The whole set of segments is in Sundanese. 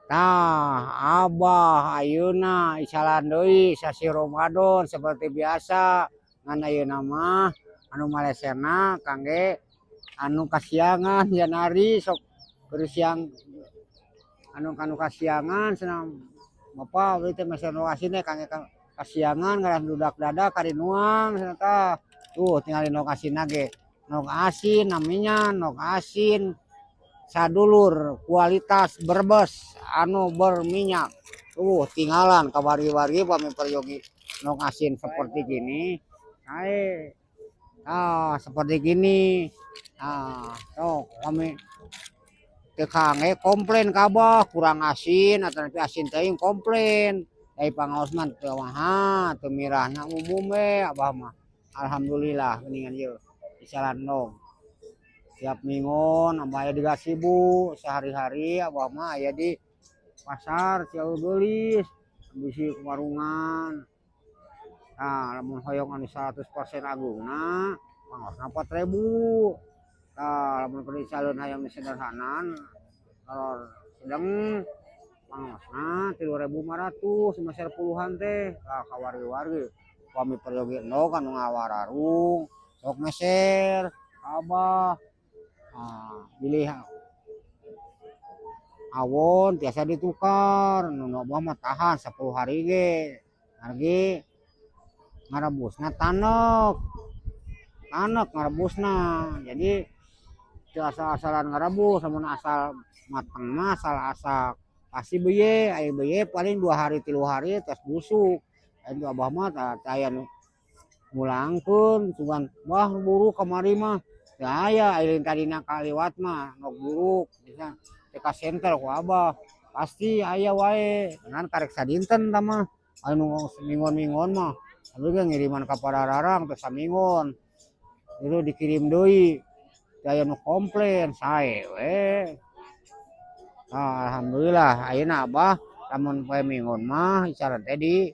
Tah, Abah ayeuna isalan deui sasih Ramadan seperti biasa, ngan ayeuna mah anu maleserna kangge anu kasiangan. Janari sok keur siang anu kanu kasiangan cenah, "Bapak, abdi teh meser endog asin teh kangge kasiangan, ngarah dudak dadak karinuang," cenah. Tah, tuh tingali endog asinna ge, endog asin namanya endog asin Sadulur kualitas Brebes anu berminyak. Tuh tinggalan ka wargi-wargi, pami peryogi endog asin seperti gini. Sae. Ah, seperti gini. Ah, sok kami teu kangge komplain ka Abah kurang asin atau nanti asin teuing komplain. Dari pangaos mah teu maha, teu mirahna, umum we Abah mah. Alhamdulillah geuningan ieu isalan endog. Tiap minggon Abah aya di Gasibu, sehari-hari Abah mah aya di pasar Ciaurgeulis, bisi warungan. Nah, lamun hoyong anu 100% agungna pangaosna 4000. Tah, lamun keur dicaleun hayang nu sederhana kolor sedeng pangaosna 3500 meser puluhan teh. Tah, ka wargi-wargi upami peryogi endog anu ngawararung sok meser ka Abah. Ah, bilih awon tiasa ditukar, nu Abah mah tahan 10 hari ge. Margi ngarebusna tanek. Tanek ngarebusna. Jadi teu asal-asalan ngarebus, lamun asal mateng mah asal asak. Pasti beuye, aya beuye paling 2 hari 3 hari tos busuk. Ari Abah mah tah aya nu ngulangkeun sugan, "Wah, buruk kamari mah." Teu aya, ari tadina kaliwat mah endog buruk bisa teu kasentel ku Abah. Pasti aya wae, ngan karek sadinten tah mah. Anu minggon-minggon mah abdi ge ngiriman ka Parararang teh saminggon. Itu dikirim deui. Teu aya nu komplain, sae we. Nah, alhamdulillah ayeuna Abah lamun poe minggon mah isaran teh di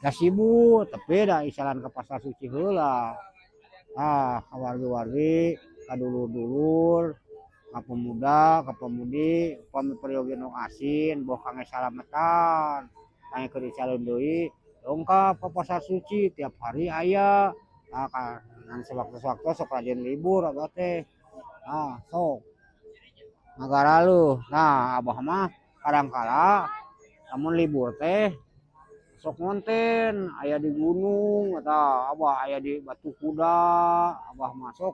Gasibu, tapi da isaran ke Pasar Suci heula. Ah, ka wargi-wargi, ka dulur-dulur, ka pemuda, ka pemudi, upami peryogi endog asin, boh kangge salametan, kangge keur dicaleun deui, dongkap ka Pasar Suci tiap hari aya. Nah, ngan sewaktu-sewaktu sok rajin libur Abah teh. Nah, sok ngagaraleuh. Nah, Abah mah kadangkala lamun libur teh sok ngonten aya di gunung atau Abah aya di Batu Kuda. Abah masuk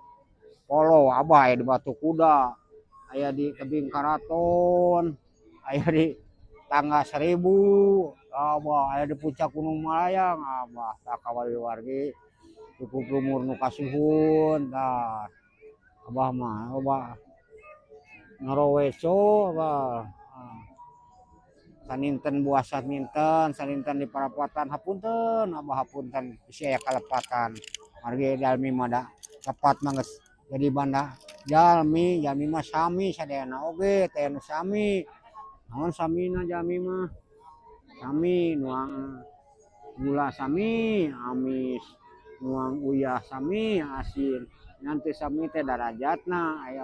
follow Abah aya di Batu Kuda, aya di tebing Karaton, aya di Tangga Seribu Abah, aya di puncak Gunung Malayang Abah. Tah, ka wargi-wargi cukup lumur nu kasuhun. Tah, Abah mah loba ngaroweco Abah. Ah, saninten buah saninten, saninten di parapatan. Hapunten Abah, hapunten bisi aya kalepatan, margi jalmi mah da lepat mah geus jadi banda jalmi. Jalmi mah sami sadayana oge teh anu sami. Naon samina? Jalmi mah sami, nuang gula sami amis, nuang uyah sami asin, ngan teu sami teh darajatna aya.